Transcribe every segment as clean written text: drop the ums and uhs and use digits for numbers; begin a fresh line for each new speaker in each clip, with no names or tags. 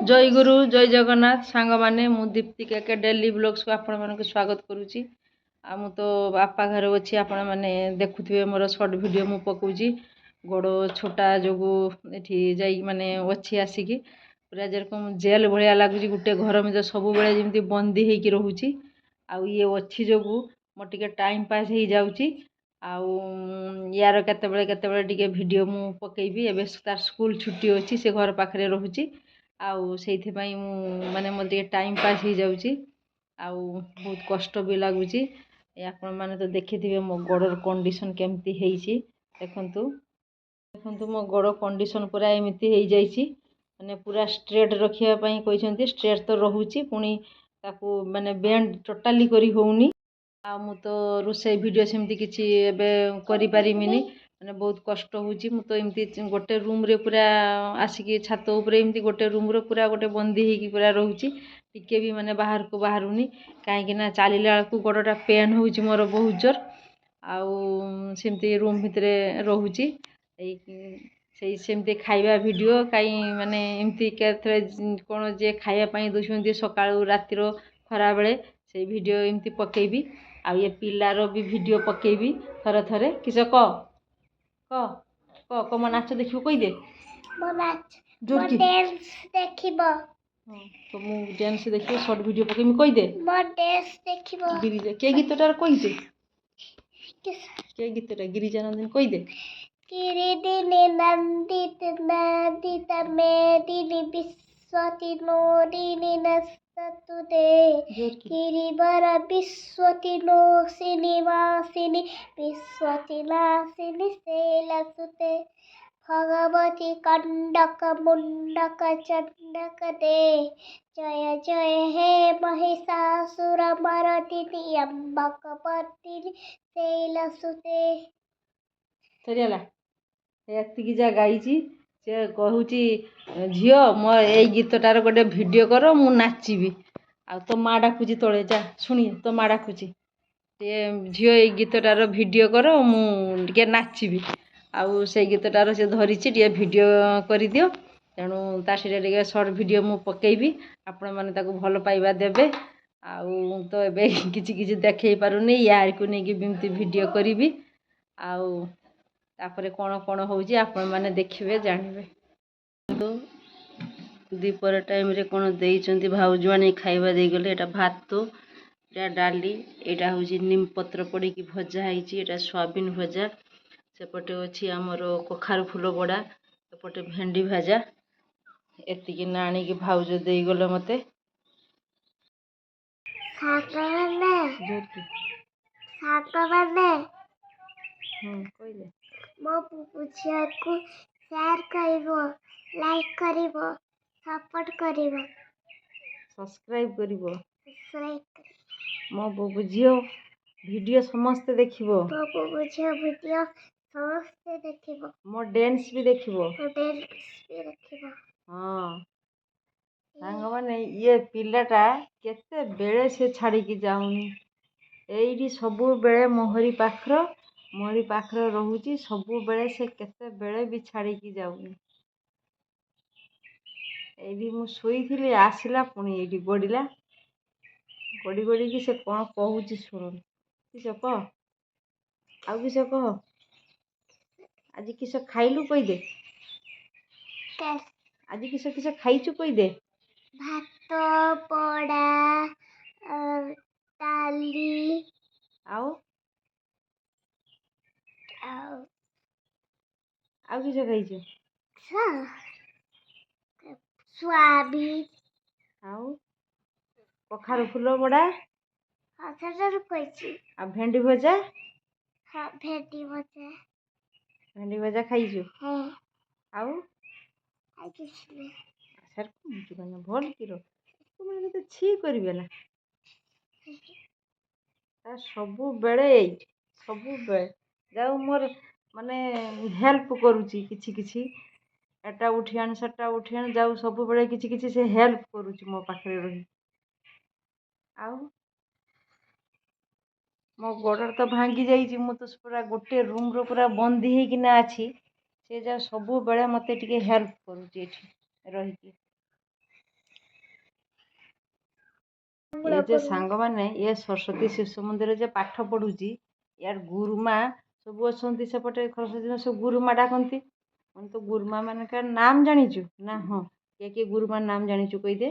ଜୟ ଗୁରୁ, ଜୟ ଜଗନ୍ନାଥ ସାଙ୍ଗମାନେ। ମୁଁ ଦୀପ୍ତି କେକେ ଡେଲି ବ୍ଲଗ୍ସକୁ ଆପଣମାନଙ୍କୁ ସ୍ୱାଗତ କରୁଛି। ଆଉ ମୁଁ ତ ବାପା ଘରେ ଅଛି। ଆପଣମାନେ ଦେଖୁଥିବେ, ମୋର ସର୍ଟ ଭିଡ଼ିଓ ମୁଁ ପକାଉଛି। ଗୋଡ଼ ଛୋଟା ଯୋଗୁଁ ଏଠି ଯାଇ ମାନେ ଅଛି ଆସିକି, ପୁରା ଯେରକମ ଜେଲ୍ ଭଳିଆ ଲାଗୁଛି। ଗୋଟେ ଘର ଭିତରେ ସବୁବେଳେ ଯେମିତି ବନ୍ଦୀ ହେଇକି ରହୁଛି। ଆଉ ଇଏ ଅଛି ଯୋଗୁଁ ମୋର ଟିକେ ଟାଇମ୍ ପାସ୍ ହେଇଯାଉଛି। ଆଉ ୟାର କେତେବେଳେ କେତେବେଳେ ଟିକେ ଭିଡ଼ିଓ ମୁଁ ପକାଇବି। ଏବେ ତାର ସ୍କୁଲ ଛୁଟି ଅଛି, ସେ ଘର ପାଖରେ ରହୁଛି। ଆଉ ସେଇଥିପାଇଁ ମୁଁ ମାନେ ମୋର ଟିକେ ଟାଇମ୍ ପାସ୍ ହେଇଯାଉଛି। ଆଉ ବହୁତ କଷ୍ଟ ବି ଲାଗୁଛି। ଏ ଆପଣମାନେ ତ ଦେଖିଥିବେ ମୋ ଗୋଡ଼ର କଣ୍ଡିସନ୍ କେମିତି ହେଇଛି। ଦେଖନ୍ତୁ, ଦେଖନ୍ତୁ, ମୋ ଗୋଡ଼ କଣ୍ଡିସନ୍ ପୁରା ଏମିତି ହେଇଯାଇଛି। ମାନେ ପୁରା ଷ୍ଟ୍ରେଟ୍ ରଖିବା ପାଇଁ କହିଛନ୍ତି। ଷ୍ଟ୍ରେଟ୍ ତ ରହୁଛି, ପୁଣି ତାକୁ ମାନେ ବେଣ୍ଡ ଟୋଟାଲି କରି ହେଉନି। ଆଉ ମୁଁ ତ ରୋଷେଇ ଭିଡ଼ିଓ ସେମିତି କିଛି ଏବେ କରିପାରିମିନି, ମାନେ ବହୁତ କଷ୍ଟ ହେଉଛି। ମୁଁ ତ ଏମିତି ଗୋଟେ ରୁମ୍ରେ ପୁରା ଆସିକି ଛାତ ଉପରେ ଏମିତି ଗୋଟେ ରୁମ୍ରେ ପୁରା ଗୋଟେ ବନ୍ଦୀ ହେଇକି ପୁରା ରହୁଛି। ଟିକେ ବି ମାନେ ବାହାରକୁ ବାହାରୁନି, କାହିଁକି ନା ଚାଲିଲା ବେଳକୁ ଗୋଡ଼ଟା ପେନ୍ ହେଉଛି ମୋର ବହୁତ ଜୋର। ଆଉ ସେମିତି ରୁମ୍ ଭିତରେ ରହୁଛି। ଏଇ ସେଇ ସେମିତି ଖାଇବା ଭିଡ଼ିଓ କାଇଁ, ମାନେ ଏମିତି କେତେବେଳେ କ'ଣ ଯିଏ ଖାଇବା ପାଇଁ ଦେଉଛନ୍ତି ସକାଳୁ, ରାତିର, ଖରାବେଳେ, ସେଇ ଭିଡ଼ିଓ ଏମିତି ପକେଇବି। ଆଉ ଏ ପିଲାର ବି ଭିଡ଼ିଓ ପକେଇବି ଥରେ ଥରେ। କିସ କହ, କହ, କହ, କହ। ମୋ ନାଚ ଦେଖିବୁ, କହିଦେ।
ମୋ ନାଚ, ମୋ
ଜୋରକି।
ଡ୍ୟାନ୍ସ ଦେଖିବ।
ହଁ, ତ ମୁଁ ଡ୍ୟାନ୍ସ ଦେଖିବ, ସର୍ଟ ଭିଡ଼ିଓ ପକେଇବି, କହିଦେ।
ମୋ ଡ୍ୟାନ୍ସ ଦେଖିବ।
ଗିରିଜା କେ ଗୀତଟାର କହିଦେ। କେ ଗୀତଟା, ଗିରିଜାନନ୍ଦିନୀ କହିଦେ।
ଗିରିଦିନି ନନ୍ଦିତ ନନ୍ଦିତ ମେଦିନି ବିଶ୍ୱତି ନୋଦିନି ନସ୍ତୁତେ।
ଜୋରକି।
ଗିରିବର ବିଶ୍ୱତି ନୋସିନି ବାସିନି ବିଶ୍ୱତି ନାସିନି ଶୈଳସୁତେ। ଭଗବତୀ କଣ୍ଡକ ମୁଣ୍ଡକ ଚଣ୍ଡକ ଦେ। ଜୟ ଜୟ ହେ ମହିଷାସୁର ମର୍ଦିନି ଅମ୍ବକପର୍ଦିନି ଶୈଳସୁତେ।
ସରିଗଲା। ଏତିକି ଯା ଗାଇଛି। ସେ କହୁଛି, ଝିଅ, ମୋ ଏଇ ଗୀତଟାର ଗୋଟେ ଭିଡ଼ିଓ କର, ମୁଁ ନାଚିବି। ଆଉ ତୋ ମା ଡାକୁଛି ତଳେ, ଯା ଶୁଣି, ତୋ ମା ଡାକୁଛି ଟିକେ, ଝିଅ, ଏଇ ଗୀତଟାର ଭିଡ଼ିଓ କର, ମୁଁ ଟିକେ ନାଚିବି। ଆଉ ସେଇ ଗୀତଟାର ସେ ଧରିଛି, ଟିକେ ଭିଡ଼ିଓ କରିଦିଅ। ତେଣୁ ତା ସେଇଟା ଟିକେ ସର୍ଟ ଭିଡ଼ିଓ ମୁଁ ପକେଇବି। ଆପଣମାନେ ତାକୁ ଭଲ ପାଇବା ଦେବେ। ଆଉ ତ ଏବେ କିଛି କିଛି ଦେଖେଇ ପାରୁନି। ୟାରକୁ ନେଇକି ଏମିତି ଭିଡ଼ିଓ କରିବି। ଆଉ ତାପରେ କ'ଣ କ'ଣ ହେଉଛି ଆପଣମାନେ ଦେଖିବେ, ଜାଣିବେ। ଦ୍ୱିପହର ଟାଇମ୍ରେ କ'ଣ ଦେଇଛନ୍ତି ଭାଉଜ ଆଣି ଖାଇବା ଦେଇଗଲେ। ଏଇଟା ଭାତ, ଏଇଟା ଡାଲି, ଏଇଟା ହେଉଛି ନିମପତ୍ର ପଡ଼ିକି ଭଜା ହେଇଛି, ଏଇଟା ସୋୟାବିନ୍ ଭଜା। ସେପଟେ ଅଛି ଆମର କଖାରୁ ଫୁଲ ବଡ଼ା, ଏପଟେ ଭେଣ୍ଡି ଭଜା। ଏତିକି ନା ଆଣିକି ଭାଉଜ ଦେଇଗଲେ ମୋତେ।
ସାଙ୍ଗମାନେ,
ଜୋରକି।
ସାଙ୍ଗମାନେ,
କହିଲେ।
ମୋ ବୁବୁ ଝିଅକୁ ସେୟାର କରିବ, ଲାଇକ୍ କରିବ, ସପୋର୍ଟ କରିବ।
ସବସ୍କ୍ରାଇବ୍ କରିବ।
ସବସ୍କ୍ରାଇବ୍ କରିବ।
ମୋ ବୁବୁ ଝିଅ ଭିଡ଼ିଓ ସମସ୍ତେ ଦେଖିବ।
ମୋ ବୁବୁ ଝିଅ ଭିଡ଼ିଓ ସମସ୍ତେ ଦେଖିବ।
ମୋ ଡ୍ୟାନ୍ସ ବି ଦେଖିବ।
ମୋ ଡ୍ୟାନ୍ସ ବି ଦେଖିବ।
ହଁ ସାଙ୍ଗମାନେ, ଇଏ ପିଲାଟା କେତେବେଳେ ସେ ଛାଡ଼ିକି ଯାଉନି। ଏଇଠି ସବୁବେଳେ ମୋହରି ପାଖରେ ରହୁଛି ସବୁବେଳେ। ସେ କେତେବେଳେ ବି ଛାଡ଼ିକି ଯାଉନି। ଏଇଠି ମୁଁ ଶୋଇଥିଲି, ଆସିଲା, ପୁଣି ଏଇଠି ଗଡ଼ିଲା। ଗଡ଼ି ଗଡ଼ିକି ସେ କ'ଣ କହୁଛି ଶୁଣନ୍ତୁ। କିସ କହ, ଆଉ କିସ କହ? ଆଜି କିସ ଖାଇଲୁ କହିଦେ। ଆଜି କିସ କିସ ଖାଇଛୁ କହିଦେ।
ଭାତ, ପୋଡ଼ା, ଡାଲି।
ଆଉ?
ଆଉ
ଆଉ କିସ ଖାଇଛୁ?
ସୋୟାବିନ୍।
ଆଉ କଖାରୁ ଫୁଲ ବଡ଼ା?
ହଁ, ସେଟାରୁ କହିଛି।
ଆଉ ଭେଣ୍ଡି ଭଜା?
ହଁ, ଭେଣ୍ଡି ଭଜା।
ଭେଣ୍ଡି ଭଜା ଖାଇଛୁ?
ହଁ।
ଆଉ?
ଆଉ କିଛି ନାହିଁ।
ସାର୍ କହୁଛୁ ଭଲ କିର ମାନେ କେତେ ଛି କରିବେ ନା। ତା ସବୁବେଳେ ଏଇଠି ସବୁବେଳେ ଯାଉ ମୋର ମାନେ ହେଲ୍ପ କରୁଛି କିଛି କିଛି। ଏଟା ଉଠି ଆଣ, ସେଟା ଉଠି ଆଣ, ଯାଉ ସବୁବେଳେ କିଛି କିଛି ସେ ହେଲ୍ପ କରୁଛି ମୋ ପାଖରେ ରହି। ଆଉ ମୋ ଗୋଡ଼ଟା ତ ଭାଙ୍ଗି ଯାଇଛି। ମୁଁ ତ ପୁରା ଗୋଟେ ରୁମ୍ର ପୁରା ବନ୍ଦୀ ହେଇକିନା ଅଛି। ସେ ଯା ସବୁବେଳେ ମୋତେ ଟିକେ ହେଲ୍ପ କରୁଛି ଏଠି ରହିକି। ଏ ଯେ ସାଙ୍ଗମାନେ, ଇଏ ସରସ୍ୱତୀ ଶିଶୁ ମନ୍ଦିର ଯେ ପାଠ ପଢ଼ୁଛି, ୟାର ଗୁରୁମା ସବୁ ଅଛନ୍ତି ସେପଟେ। ସରସ୍ୱତୀ ସବୁ ଗୁରୁମା ଡାକନ୍ତି। ମାନେ ତ ଗୁରୁମା ମାନଙ୍କର ନାମ ଜାଣିଛୁ ନା? ହଁ, କିଏ କିଏ ଗୁରୁମା ନାମ ଜାଣିଛୁ କହିଦେ।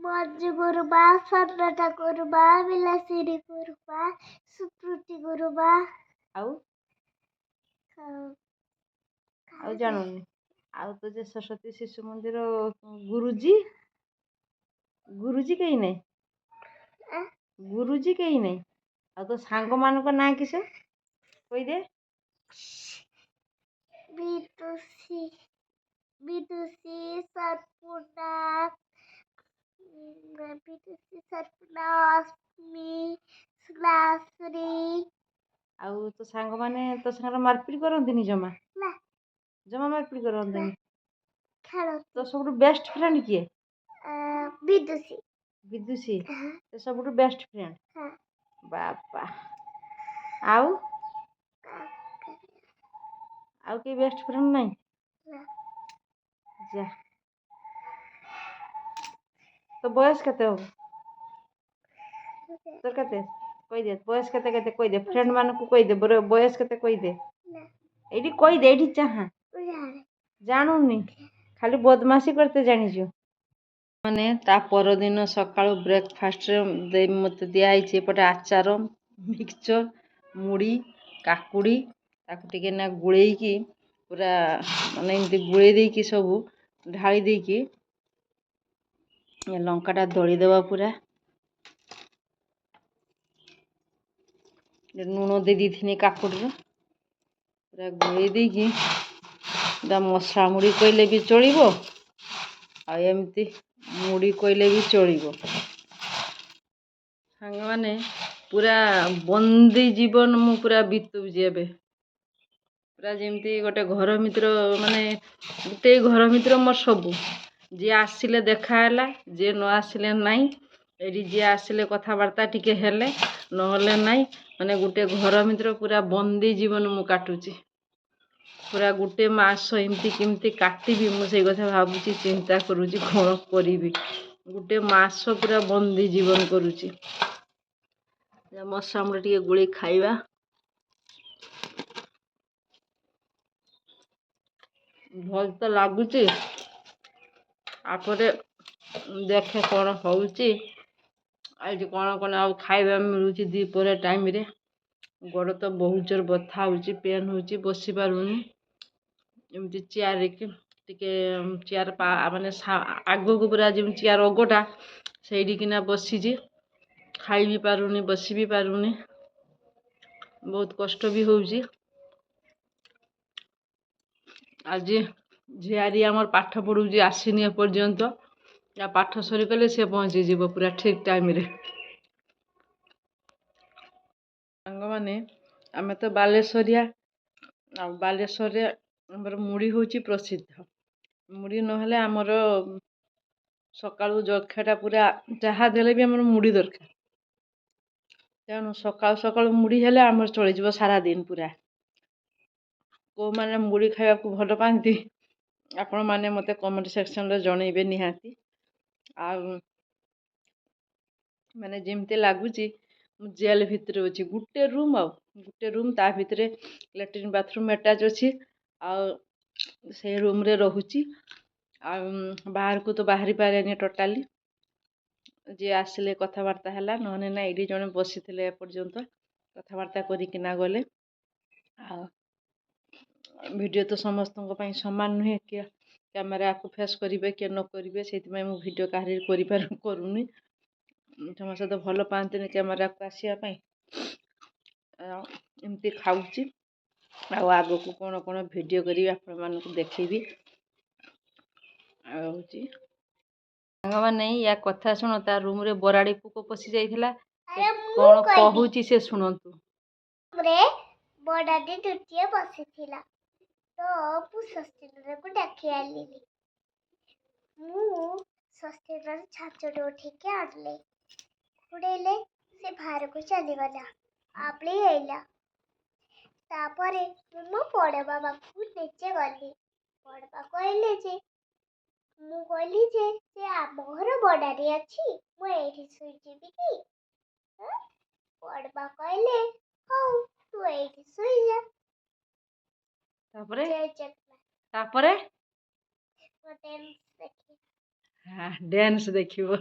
ମଞ୍ଜୁ ଗୁରୁମା, ସ୍ୱର୍ଣ୍ଣତା ଗୁରୁମା, ବିଲାସିନୀ ଗୁରୁମା, ସୁକୃତି ଗୁରୁମା।
ଆଉ? ଆଉ ଜାଣୁନି। ଆଉ ତ ଯେ ସରସ୍ୱତୀ ଶିଶୁ ମନ୍ଦିର ଗୁରୁଜୀ, ଗୁରୁଜୀ କେହି ନାହିଁ? ଗୁରୁଜୀ କେହି ନାହିଁ। ଆଉ ତୋ ସାଙ୍ଗମାନଙ୍କ ନାଁ କିସ କହିଦେ।
ବିଦୁଷୀ, ବିଦୁଷୀ ସର୍ପୁଣା, ବିଦୁଷୀ ସର୍ପୁଣା, ଅସ୍ମି, ସୁଲାଶ୍ରୀ।
ଆଉ ତୋ ସାଙ୍ଗମାନେ ତୋ ସାଙ୍ଗରେ ମାରପିଟ କରନ୍ତିନି ଜମା?
ନା।
ଜମା ମାରପିଟ କରନ୍ତିନି?
ଖେଳନ୍ତି।
ତୋ ସବୁଠୁ ବେଷ୍ଟ ଫ୍ରେଣ୍ଡ କିଏ?
ବିଦୁଷୀ।
ବିଦୁଷୀ ସେ ସବୁଠୁ ବେଷ୍ଟ ଫ୍ରେଣ୍ଡ?
ହଁ।
ବାବା, ଆଉ ଆଉ କେହି ବେଷ୍ଟ ଫ୍ରେଣ୍ଡ ନାହିଁ?
ନା।
ଯା, ତୋ ବୟସ କେତେ ହବ? ତୋର କେତେ କହିଦେ, ବୟସ କେତେ କେତେ କହିଦେ, ଫ୍ରେଣ୍ଡ ମାନଙ୍କୁ କହିଦେ, ବୟସ କେତେ କହିଦେ।
ନା।
ଏଇଠି କହିଦେ, ଏଇଠି ଚାହାଁ।
ଜାଣେ।
ଜାଣୁନି, ଖାଲି ବଦମାସି କରତେ ଜାଣିଛୁ। ମାନେ ତା ପରଦିନ ସକାଳୁ ବ୍ରେକଫାଷ୍ଟରେ ମୋତେ ଦିଆହେଇଛି ଏପଟେ ଆଚାର, ମିକ୍ସଚର୍, ମୁଢ଼ି, କାକୁଡ଼ି। ତାକୁ ଟିକେ ନା ଗୋଳେଇକି ପୁରା, ମାନେ ଏମିତି ଗୋଳେଇ ଦେଇକି ସବୁ ଢାଳି ଦେଇକି ଲଙ୍କାଟା ଦଳିଦେବା ପୁରା। ଲୁଣ ଦେଇ ଦେଇଥିନି କାକୁଡ଼ିରେ, ପୁରା ଗୋଳେଇ ଦେଇକି। ଏଟା ମସଲା ମୁଢ଼ି କହିଲେ ବି ଚଳିବ, ଆଉ ଏମିତି ମୁଢ଼ି କହିଲେ ବି ଚଳିବ। ସାଙ୍ଗମାନେ, ପୁରା ବନ୍ଦୀ ଜୀବନ ମୁଁ ପୁରା ବିତଉଛି ଏବେ। ପୁରା ଯେମିତି ଗୋଟେ ଘର ଭିତର, ମାନେ ଗୋଟେ ଘର ଭିତରେ ମୋର ସବୁ। ଯିଏ ଆସିଲେ ଦେଖା ହେଲା, ଯିଏ ନ ଆସିଲେ ନାହିଁ। ଏଇଠି ଯିଏ ଆସିଲେ କଥାବାର୍ତ୍ତା ଟିକେ ହେଲେ, ନହେଲେ ନାହିଁ। ମାନେ ଗୋଟେ ଘର ଭିତରେ ପୁରା ବନ୍ଦୀ ଜୀବନ ମୁଁ କାଟୁଛି। ପୁରା ଗୋଟେ ମାସ ଏମିତି କେମିତି କାଟିବି, ମୁଁ ସେଇ କଥା ଭାବୁଛି, ଚିନ୍ତା କରୁଛି କ'ଣ କରିବି। ଗୋଟେ ମାସ ପୁରା ବନ୍ଦୀ ଜୀବନ କରୁଛି। ମସଲା ମୁଢ଼ି ଟିକେ ଗୋଳେଇ ଖାଇବା। ଭଲ ତ ଲାଗୁଛି। ତାପରେ ଦେଖେ କ'ଣ ହେଉଛି ଆଜି, କ'ଣ କ'ଣ ଆଉ ଖାଇବା ମିଳୁଛି ଦ୍ୱିପହର ଟାଇମ୍ରେ। ଗୋଡ଼ ତ ବହୁତ ଜୋର ବଥା ହେଉଛି, ପେନ୍ ହେଉଛି, ବସି ପାରୁନି। ଏମିତି ଚେୟାରରେ କି ଟିକେ ଚେୟାର ମାନେ ଆଗକୁ ପୁରା ଯେମିତି ଚେୟାର ଅଗଟା ସେଇଠିକିନା ବସିଛି। ଖାଇ ବି ପାରୁନି, ବସି ବି ପାରୁନି, ବହୁତ କଷ୍ଟ ବି ହେଉଛି। ଆଜି ଝିଆରୀ ଆମର ପାଠ ପଢ଼ୁଛି, ଆସିନି ଏପର୍ଯ୍ୟନ୍ତ। ଆଉ ପାଠ ସରିଗଲେ ସେ ପହଞ୍ଚିଯିବ ପୁରା ଠିକ୍ ଟାଇମ୍ରେ। ସାଙ୍ଗମାନେ, ଆମେ ତ ବାଲେଶ୍ୱରିଆ, ଆଉ ବାଲେଶ୍ୱରରେ ଆମର ମୁଢ଼ି ହେଉଛି ପ୍ରସିଦ୍ଧ। ମୁଢ଼ି ନହେଲେ ଆମର ସକାଳୁ ଜଳଖିଆଟା ପୁରା, ଯାହା ଦେଲେ ବି ଆମର ମୁଢ଼ି ଦରକାର। ତେଣୁ ସକାଳୁ ସକାଳୁ ମୁଢ଼ି ହେଲେ ଆମର ଚଳିଯିବ ସାରାଦିନ ପୁରା। କେଉଁମାନେ ମୁଢ଼ି ଖାଇବାକୁ ଭଲ ପାଆନ୍ତି, ଆପଣମାନେ ମୋତେ କମେଣ୍ଟ ସେକ୍ସନରେ ଜଣେଇବେ ନିହାତି। ଆଉ ମାନେ ଯେମିତି ଲାଗୁଛି ମୁଁ ଜେଲ୍ ଭିତରେ ଅଛି। ଗୋଟେ ରୁମ୍, ଆଉ ଗୋଟେ ରୁମ୍, ତା ଭିତରେ ଲାଟ୍ରିନ୍ ବାଥରୁମ୍ ଆଟାଚ୍ ଅଛି, ଆଉ ସେଇ ରୁମ୍ରେ ରହୁଛି। ଆଉ ବାହାରକୁ ତ ବାହାରି ପାରେନି ଟୋଟାଲି। ଯିଏ ଆସିଲେ କଥାବାର୍ତ୍ତା ହେଲା, ନହେଲେ ନା। ଏଇଠି ଜଣେ ବସିଥିଲେ ଏପର୍ଯ୍ୟନ୍ତ, କଥାବାର୍ତ୍ତା କରିକିନା ଗଲେ। ଆଉ ଭିଡ଼ିଓ ତ ସମସ୍ତଙ୍କ ପାଇଁ ସମାନ ନୁହେଁ। କିଏ କ୍ୟାମେରାକୁ ଫେସ୍ କରିବେ, କିଏ ନ କରିବେ। ସେଇଥିପାଇଁ ମୁଁ ଭିଡ଼ିଓ କାହାରି କରିପାରୁ କରୁନି। ସମସ୍ତେ ତ ଭଲ ପାଆନ୍ତିନି କ୍ୟାମେରାକୁ ଆସିବା ପାଇଁ। ଆଉ ଏମିତି ଖାଉଛି, ଆଉ ଆଗକୁ କ'ଣ କ'ଣ ଭିଡ଼ିଓ କରିବି ଆପଣମାନଙ୍କୁ ଦେଖେଇବି। ଆଉ ହେଉଛି ସାଙ୍ଗମାନେ, ୟା କଥା ଶୁଣ। ତା ରୁମ୍ରେ ବରାଡ଼ି ପୋକ ପଶି ଯାଇଥିଲା।
ଆରେ ମୁଁ
କ'ଣ
କହିବି।
କହୁଛି ସେ ଶୁଣନ୍ତୁ।
ରେ ବଡ଼ାଟି ଦ୍ୱିତୀୟ ବସିଥିଲା ତ ମୁଁ ଷଷ୍ଠୀକୁ ଡାକି ଆଣିଲି। ମୁଁ ଷଷ୍ଠୀର ଛାଞ୍ଚଟି ଉଠିକି ଆଣିଲି, ଘୋଡ଼େଇଲେ, ସେ ବାହାରକୁ ଚାଲିଗଲା, ଆବଳି ଆଇଲା। ତାପରେ ମୁଁ ମୋ ବଡ଼ ବାବାକୁ ନିଜେ ଗଲି। ବଡ଼ ବାବା କହିଲେ ଯେ ମୁଁ କହିଲି ଯେ ସେ ଆମ ଘର ବଡ଼ାରେ ଅଛି, ମୁଁ ଏଇଠି ଶୋଇଯିବି କି? ବଡ଼ମା କହିଲେ ହଉ, ତୁ ଏଇଠି ଶୋଇଯା।
ତାପରେ?
ଜୟ ଜଗନ୍ନାଥ।
ତାପରେ?
ମୋ ଡ୍ୟାନ୍ସ ଦେଖି।
ଡ୍ୟାନ୍ସ ଦେଖିବ।